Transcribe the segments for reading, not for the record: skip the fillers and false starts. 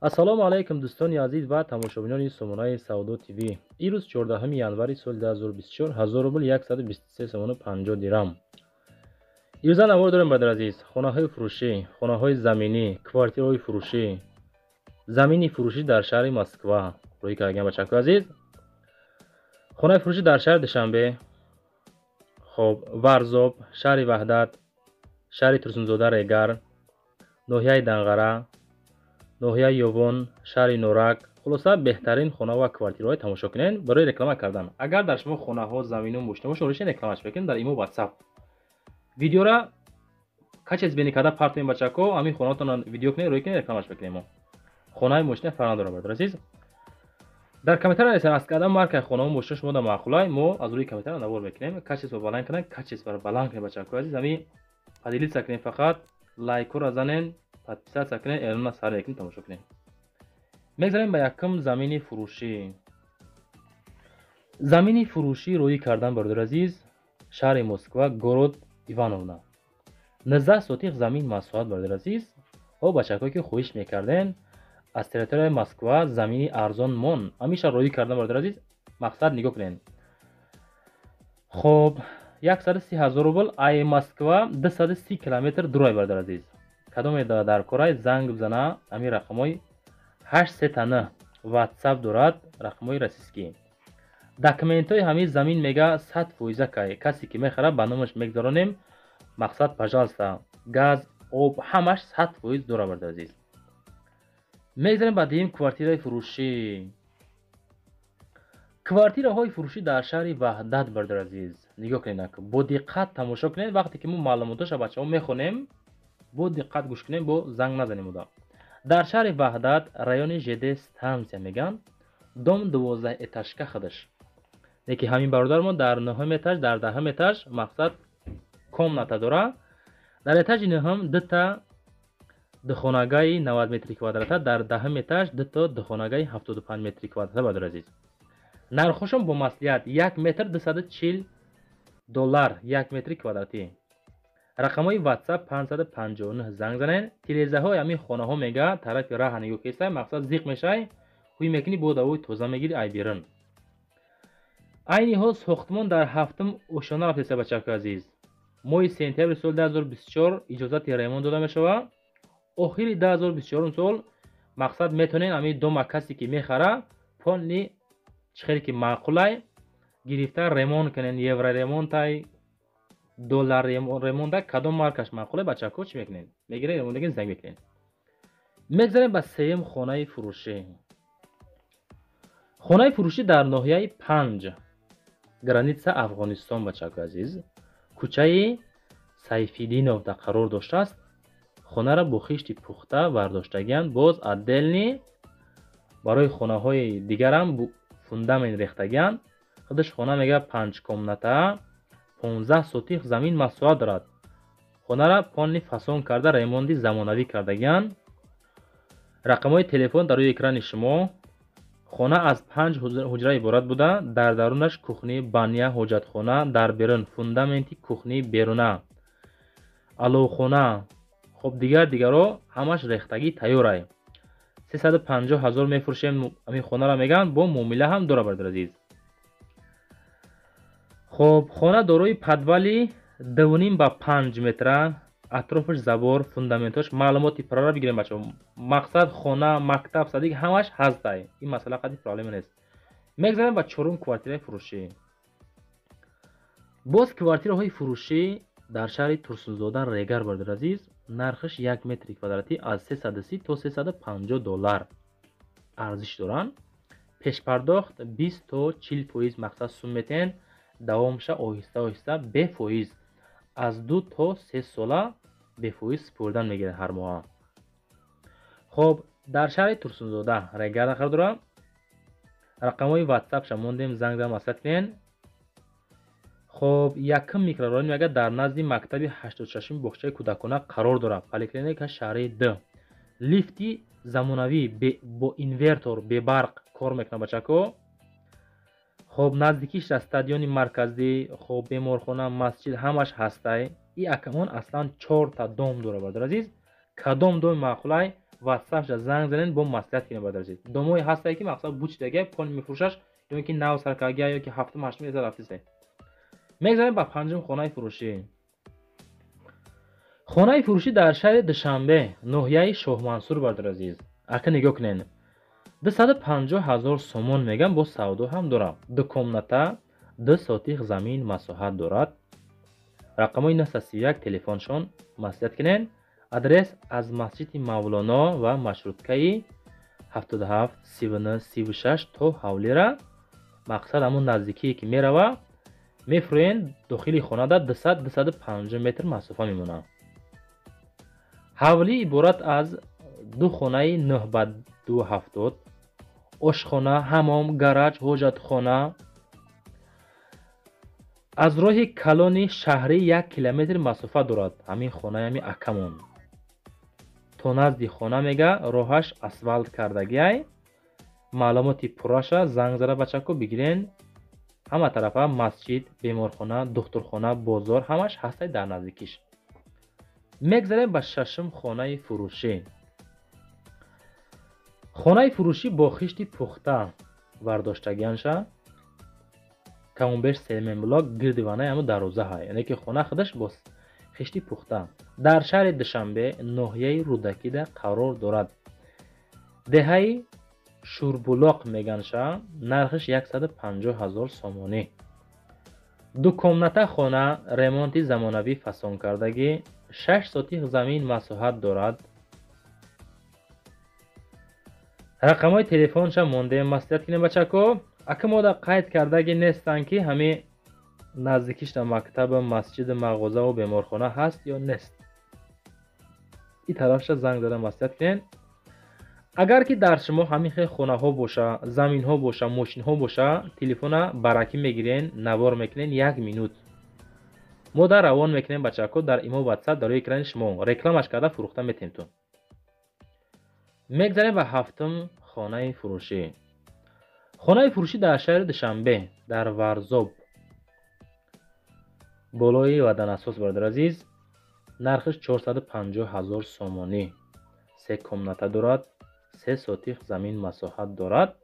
Ассалому алайкум, дӯстони азиз ва тамошобинони сомонаи Савдо ТВ. Ирӯз, 14 январи соли 2024, 1000 рубл 123 сомону 50 дирам. Ирӯза навор дорем, бародари азиз: хонаҳои фурӯшӣ, хонаҳои заминӣ, квартираҳои фурӯшӣ, замини фурӯшӣ дар шаҳри Москва рӯй кардагиам, бачакои азиз. Хонаи фурӯшӣ дар шаҳри Душанбе, хоб, Варзоб, шаҳри Ваҳдат, шаҳри Турсунзода, Регар, ноҳияи Данғара, ноҳияи Ёвон, шаҳри Норак. Хулоса, беҳтарин хона ва квартираҳои тамошо кунед. Барои реклама кардан, агар дар шумо хонаҳо, замину, мошина бошад, оришен рекламаш мекунем дар имо, Ватсап. Видеора качественный карда партоем, бачако. Ҳамин хонаотонро видео кунед, рӯй кунед, рекламаш мекунем мо. Хонаи, мошина фарқ надорад, бародар азиз. Дар комментария нависед, аз кадом маркаи хонаҳо, мошина шумо да маъқулай. Мо аз рӯи комментария навор мекунем. Качество баланд кунед, качестворо баланд кунед, бачакои азиз. Ҳамин поделиться кунед, фақат лайкҳоро занен, подписаться кунед, эълона сар мекунем, тамошо кунем. Мегзарем ба якум замини фурӯшӣ. Замини фурӯшӣ рӯӣ кардан, бародари азиз, шаҳри Москва, город Иваново, 19 сотих замин масоҳат, бародари азиз. Ҳо, бачакое ки хоҳиш мекарден, аз территорияи Москва замини арзон мон ҳамеша роӣ кардан, бародари азиз. Мақсад, нигоҳ кунед. Хоб, 130 000 рубл, ай Москва 230 километр дурай, бародари азиз. Кадоме дар корай, занг бизана. Ҳамин рақамҳои 839 Ватсап дорад, рақамҳои российский. Документҳои ҳамин замин, мега, 100% кай касе ки мехарад, ба номаш мегузаронем. Мақсад, пожалуйста, газ, об, ҳамаш 100% дорад, бародари азиз. Мегзарем ба дуюм квартираи фурӯшӣ. Квартираҳои фурӯшӣ дар шаҳри Ваҳдат, бародари азиз. Нигоҳ кунед, бо диққат тамошо кунед. Вақте ки мо маълумотоша, бачаҳо, мехонем, бо диққат гӯш кунем, бо занг назанем. Одам дар шаҳри Ваҳдат, райони ЖД станция меган, дом 12 этажка худаш. Леки ҳамин бародармо дар нӯҳум этаж, дар 10-ум этаж, мақсад, комната дора. Дар этажи нӯҳум дута духонагаи 90 метри квадрата, дар 10-ум этаж дуто духонагаи 75 метри квадрата. Бародари азиз, нархошон бо маслиҳат: як метр 240 доллар, як метри квадратӣ. Рақамҳои Ватсап 559, занг занед. Тирезаҳои ҳамин хонаҳо, мега, тарафи раҳа нигоҳ кесай. Мақсад, зиқ мешай, ҳуй мекунӣ, бо давои тоза мегирӣ ай берун. Айни ҳол сохтмон дар ҳафтум ошёна рафтеса, бачако азиз. Моҳи сентябри соли 2024 иҷозати ремонт дода мешавад. Охири 2024 сол, мақсад, метавонед ҳамин дома, касе ки мехара, полный чӣ хеле ки маъқулай гирифта ремонт кунен. Евроремонтай, доллар ремонта, кадом маркаш маъқулай, бачако, чӣ мекунед, мегиред, ремонт мекунед, занг мекунед. Мегзарем ба сеюм хонаи фурӯшӣ. Хонаи фурӯшӣ дар ноҳияи Панҷ, граница Афғонистон, бачако азиз, кӯчаи Сайфиддиновда қарор доштааст. Хонаро бо хишти пухта бардоштагианд. Боз отдельный барои хонаҳои дигарам фундамент рехтагианд. Худаш хона, мега, панҷ комната, 15 сотих замин масоҳат дорад. Хонара полный фасон карда, ремонти замонавӣ кардагианд. Рақамҳои телефон дар рӯи экрани шумо. Хона аз панҷ ҳуҷра иборат буда, дар дарунаш кухни, баня, ҳоҷатхона, дар берун фундаменти кухни беруна, аловхона, хоб, дигар дигаро ҳамаш рехтагӣ тайёрай. 350 000 мефурӯшем ҳамин хонаро, мегӯянд, бо муомила ҳам дора, бародари азиз. Хоб, хона дорои подвали 2,5 ба 5 метра, атрофаш забор, фундаментош. Маълумоти пурра бигирем, бачаҳо. Мақсад, хона, мактаб, садик, ҳамаш ҳастай. Ин масъала қадри проблема нест. Мегзарем ба чорум квартираи фурӯшӣ. Боз квартираҳои фурӯшӣ дар шаҳри Турсунзода, Регар, бародари азиз. Нархаш як метри квадратӣ аз 330 то 350 доллар арзиш доранд. Пешпардохт 20 то 40%, мақсад, сум метиҳен, давомша оҳиста оҳиста бефоиз, аз 2 то 3 сола бефоиз супоридан мегирад ҳар моҳа. Хоб, дар шаҳри Турсунзода, Регар қарор дорад. Рақамҳои Ватсапша мондем, занг зада маслиҳат кунед. Хоб, якум микрорайон, мега, дар назди мактаби 86-уми боғчаи кӯдакона қарор дорад, поликлиника шаҳрии Д. Лифти замонавӣ бо инвертор, бебарқ кор мекунад, бачако. Хоб, наздикиш дар стадиони марказӣ, хоб, беморхона, масҷид, ҳамаш ҳастай. И акамон аслан чорта дом дорад, бародари азиз. Кадом доми маъқулай. ватсапша занг занен, бо маслиҳат кунем, бародар азиз. Домое ҳастае, ки мақсад бучидага пол мефурӯшаш, ё ки нав саркарга, ё ки ҳафтум ҳаштум еза рафтисе. Мегзарем ба панҷум хонаи фурӯшӣ. Хонаи фурӯшӣ дар шаҳри Душанбе, ноҳияи Шоҳмансур, бародар азиз. Ака, нигоҳ кунед, 250 000 сомон мегам, бо савдо ҳам дорам. Ду комната, 2 сотих замин масоҳат дорад. Рақамҳои 931 телефоншон, маслиҳат кунед. Адрес аз масҷиди Мавлоно ва маршруткаи 77 39 36 то ҳавлира, мақсад ҳамон наздикие ки мерава, мефурӯен, дохили хонада 200 250 метр масофа мемонад. Ҳавлӣ иборат аз ду хонаи 9 ба 2,70, ошхона, ҳамом, гараж, ҳоҷатхона. Аз роҳи калони шаҳрӣ 1 километр масофа дорад ҳамин хонаи ҳамин акамон. То назди хона мега роҳаш асфалт кардагиай. Маълумоти пурраша занг зада, бачако, бигирен. Ҳама тарафа масҷид, беморхона, духтурхона, бозор ҳамаш ҳастай дар наздикиш. Мегзарем ба шашум хонаи фурӯшӣ. Хонаи фурӯшӣ бо хишти пухта бардоштагианша, камонбеш семенблок, гирди ванаи ҳамо дарвоза ҳай, яъне ки хона худаш бо хишти пухта. Дар шаҳри Душанбе, ноҳияи Рӯдакида қарор дорад, деҳаи Шурбулоқ меганша. Нархиш 150 000 сомонӣ. Ду комната хона, ремонти замонавӣ фасонкардагӣ, 6 сотих замин масоҳат дорад. Рақамҳои телефонша мондем, маслиҳат кунем, бачако. Ака, мода қайд кардагӣ нестанд, ки ҳами наздикишда мактаб, масҷиду, мағозаву беморхона ҳаст ё нест. И тарафша занг зада маслиҳат кунед. Агар ки дар шумо ҳамин хел хонаҳо боша, заминҳо боша, мошинҳо боша, телефона баракӣ мегирен, навор мекунен, 1 минут мо дар равон мекунем, бачако, дар имо, ватсап, дар рӯи экрани шумо рекламаш карда фурӯхта метем ту. Мегзарем ба ҳафтум хонаи фурӯшӣ. Хонаи фурӯшӣ дар шаҳри Душанбе, дар Варзоб, болои ваданасос, бародар азиз. Нархиш 450 000 сомонӣ. Се комната дорад, 3 сотих замин масоҳат дорад.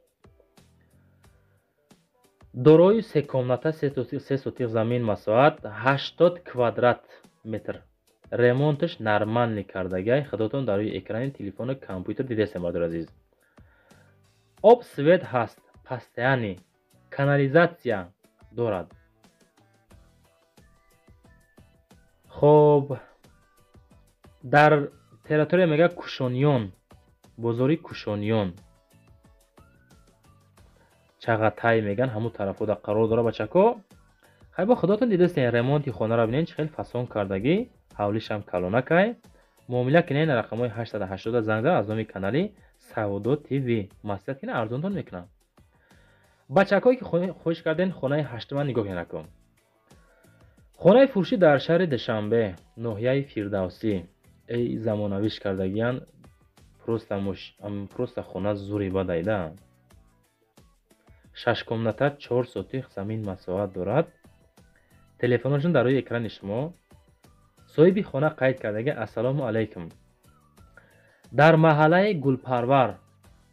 Дорои се комната, 3 сотих замин масоҳат, 80 квадрат метр. Ремонташ нормальный кардагиай, худотон дар рӯи экрани телефону компютер дидесем, бародар азиз. Об, свет ҳаст, постоянный, канализатсия дорад. Хоб, дар территория мега Кушониён, бозори Кушониён, Чағатай меган, ҳамун тарафода қарор дора, бачако. Хай, бо худотон дидастен, ремонти хонаро бинен, чӣ хел фасон кардагӣ, ҳавлишам калонакай. Муомила кунен, рақамҳои 880 занг зада, аз номи канали Савдо ТВ маслиҳат кунен, арзонтон мекунам. Бачакое ки хоҳиш карден, хонаи ҳаштума нигоҳ кунед. Хонаи фурӯшӣ дар шаҳри Душанбе, ноҳияи Фирдавсӣ. Эй, замонавиш кардагиян, просто хона зури бадайда. 6 комната, 4 сотих замин масоҳат дорад. Телефонашон дар рӯи экрани шумо. Соҳиби хона қайд кардаги: ассалому алайкум, дар маҳаллаи Гулпарвар,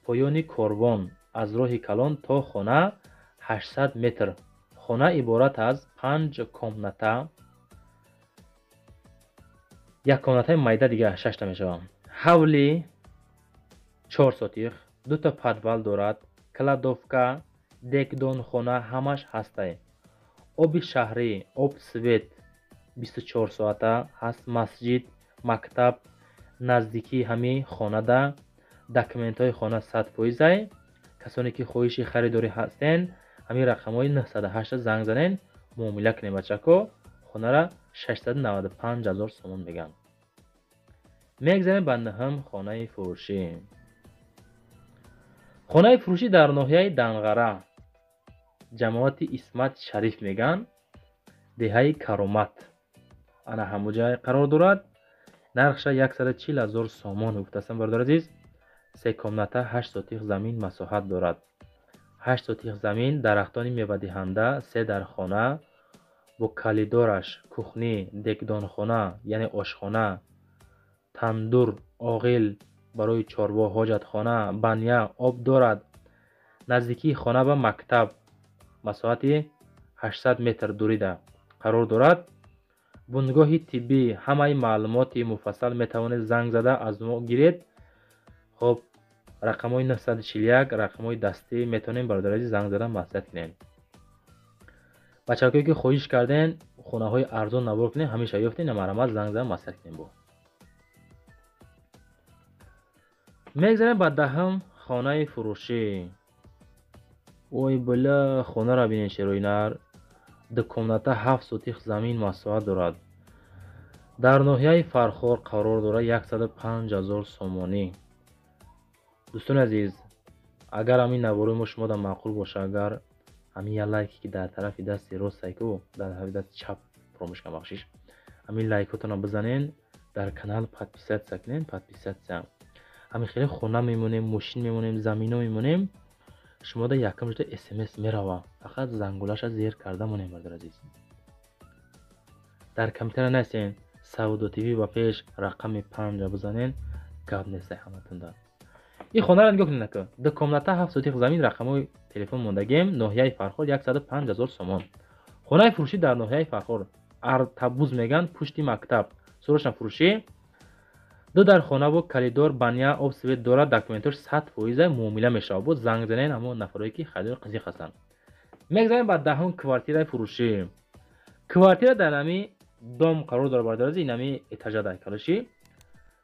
поёни корвон, аз роҳи калон то хона 800 метр. Хона иборат аз 5 комната, як комнатаи майда, дига шашта мешавад, ҳавли 4 сотих, дута подвал дорад, кладовка, дегдонхона ҳамаш ҳастай. Оби шаҳрӣ, об, свет 24 соата ҳаст, масҷид, мактаб наздикии ҳамин хонада, документҳои хона 100%-ай. Касоне ки хоҳиши харидорӣ ҳастен, ҳамин рақамҳои 908 занг занен, муомила кунем, бачако. Хонара 695 000 сомон меган. Мегзарем ба нӯҳум хонаи фурӯшӣ. Хонаи фурӯшӣ дар ноҳияи Данғара, ҷамоати Исмат Шариф меган, деҳаи Каромат, ана ҳамун ҷай қарор дорад. Нархша 140 000 сомон гуфтастам, бародар азиз. Се комната, 8 сотих замин масоҳат дорад. 8 сотих замин, дарахтони мевадиҳанда, се дархона бо калидораш, кухни, дегдонхона, яъне ошхона, тандур, оғил, Барои чорво, ҳоҷатхона, баня, об дорад. Наздикии хона ба мактаб масоҳати 800 метр дурида қарор дорад. Бунгоҳи тиббӣ. Ҳамаи маълумоти муфассал метавонед занг зада аз мо гиред. Хоб, рақамҳои 941, рақамҳои дастӣ, метавонем, бародари азиз, занг зада маслиҳат кунем. Бачакое ки хоҳиш карден хонаҳои арзон навор кунем, ҳамеша ёфтем, марҳамат, занг зада маслиҳат кунем. Бо мегзарем ба даҳум хонаи фурӯшӣ. Ой била, хонаро бинед, шерои нар. Ду комната, 7 сотих замин масоҳат дорад. Дар ноҳияи Фархор қарор дорад, 105 000 сомонӣ. Дӯстони азиз, агар ҳамин наворои мо шумода маъқул боша, агар ҳамин як лайке ки дар тарафи дасти рост айку, дар тарафи дасти чап, фаромӯш кардам, бахшиш, ҳамин лайкотонро бизанен, дар канал подписаться кунен, подписаться. Ҳамин хеле хона мемонем, мошин мемонем, замино мемонем, шумода якам шуда смс мерава. Фақат зангулаша зер карда монем, бародари азиз. Дар компютер нестен, Савдо ТВ ба пеш рақами 5 бизанен, гап нестай ҳаматонда. Ин хонаро нигоҳ кунед, ака. Ду комната, 7 сотих замин, рақамҳои телефон мондагем, ноҳияи Фархор, 105 000 сомон. Хонаи фурӯшӣ дар ноҳияи Фархор, Артабуз меган, пушти мактаб. Срочно фурӯшӣ. Ду дар хонаву коридор, баня, об, свет дорад, документош 100% муомила мешавад. Боз занг занен ҳамон нафарое ки харидори қизиқ ҳастанд. Мегзарем ба даҳум квартираи фурӯшӣ. Квартира дар ҳами дом қарор дорад, бародари азиз, инами этажа дар калошӣ.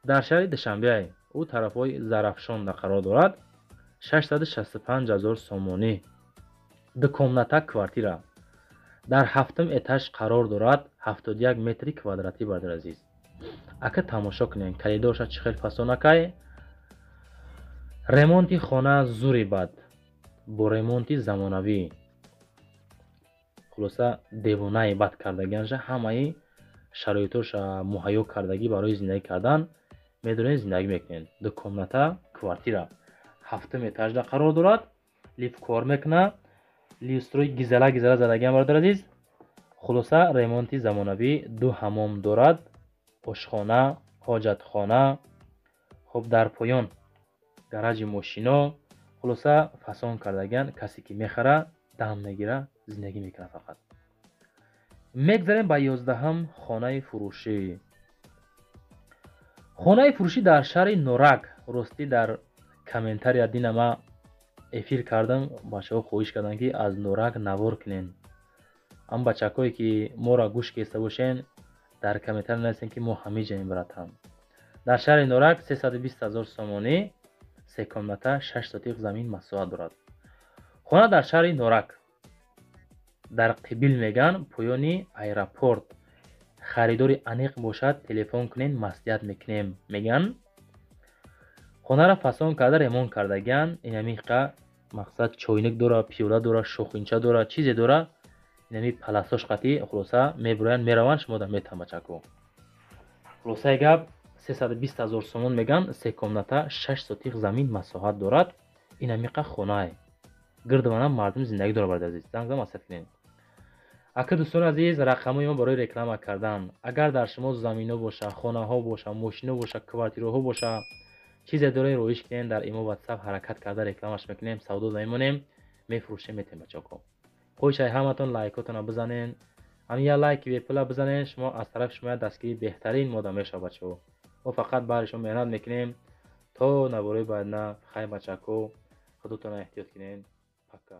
Дар шаҳри Душанбе, ӯ тарафҳои Зарафшонда қарор дорад, 665 000 сомонӣ. Ду комната квартира. Дар ҳафтум этаж қарор дорад, 71 метри квадратӣ, бародари азиз. Ака, тамошо кунед, коридорша чӣ хел фасонакай. Ремонти хона зури бад, бо ремонти замонавӣ. Хулоса, девонаи бад кардагианша, ҳамаи шароитоша муҳайё кардагӣ барои зиндагӣ кардан. Медонед, зиндагӣ мекунед. Ду комната квартира ҳафтум этажда қарор дорад, лифт кор мекунад, люстрои гизала гизала задагиам, бародари азиз. Хулоса, ремонти замонавӣ, ду ҳамом дорад, ошхона, ҳоҷатхона, хоб, дар поён гаражи мошино. Хулоса, фасон кардагиан. Касе ки мехара, дам мегира, зиндагӣ мекунад фақат. Мегзарем ба 11-ум хонаи фурӯшӣ. Хонаи фурӯшӣ дар шаҳри Норак. Ростӣ, дар комментария дина ма эфир кардам, бачаҳо хоҳиш карданд, ки аз Норак навор кунен. Ам бачакое ки моро гӯш кеста бошен, дар комментария нависен, ки мо ҳамиҷаем, братан. Дар шаҳри Норак, 320 000 сомонӣ, се комната, 6 сотиқ замин масоҳат дорад. Хона дар шаҳри Норак, дар Қибил меган, поёни аэропорт. Харидори аниқ бошад, телефон кунен, маслиҳат мекунем меган. Хонаро фасон карда, ремонт кардагиан. Инамиқа мақсад чойник дора, пиёла дора, шохинча дора, чизе дора, инами паласош қатӣ. Хулоса, мебуроянд, мераванд, шумо да метам, бачако. Хулосаи гап, 320 000 сомон меган, се комната, 6 сотиқ замин масоҳат дорад. Инамиқа хонае, гирдвана мардум зиндагӣ дорад, бародари азиз. Занг зада маслиҳат кунед. Ака, дӯстони азиз, рақамҳои мо барои реклама кардан. Агар дар шумо замино боша, хонаҳо боша, мошино боша, квартираҳо боша, чизе доред, роиш кунед дар имо, ватсап, ҳаракат карда рекламаш мекунем, савдо мемонем, мефурӯшем, метем, бачако. Хоҳишай ҳаматон лайкотонро бизанен, ҳамин як лайки бепула бизанен, шумо аз тарафи шумо як дастгирии беҳтарин мода мешавад, бачаҳо. Мо фақат баҳри шумо меҳнат мекунем. То наворои баъдна, хай, бачако, худотонро эҳтиёт кунед. Пока.